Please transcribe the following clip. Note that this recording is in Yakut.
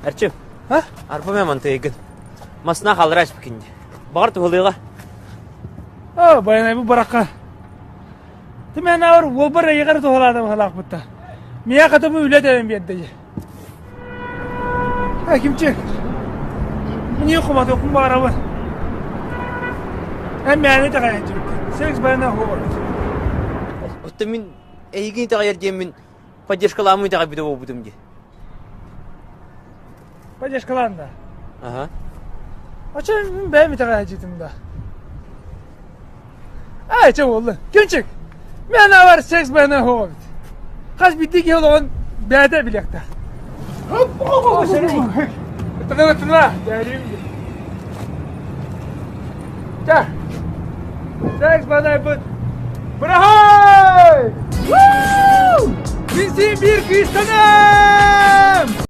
Эрчим, арба мэ мантыйгын. Масна халыра испикин дии. Баҕар туһалыаҕа. Оо, байанай бу барахха. Тимэн аур уолбар эйиҕэр туһалаата быһалаахпытта. Миэхэ хата бу үлэ тэрэн биэрдэ дии. Э, кимчик? Мне хоматыахпын баҕарабын. Эн мээнэ итэҕэйээччибиккин. Секс байана оһуобар. Оттон мин эйигин итэҕэйэр диэммин поддержкалааммын итэҕэйбитэ буолбутум дии. Поддержкалаан да. Ага. Очо мин бэйэм итэҕэйээччитим да. Ай, чэ буолла. Кимчик? Мен авар секс байана оһуобар. Хас биирдии киһи олоҕун бэйэтэ билиэхтээх. Тына тына, Чэ, секс банайбыт. Быраһай! Мин син биир кыыстаным!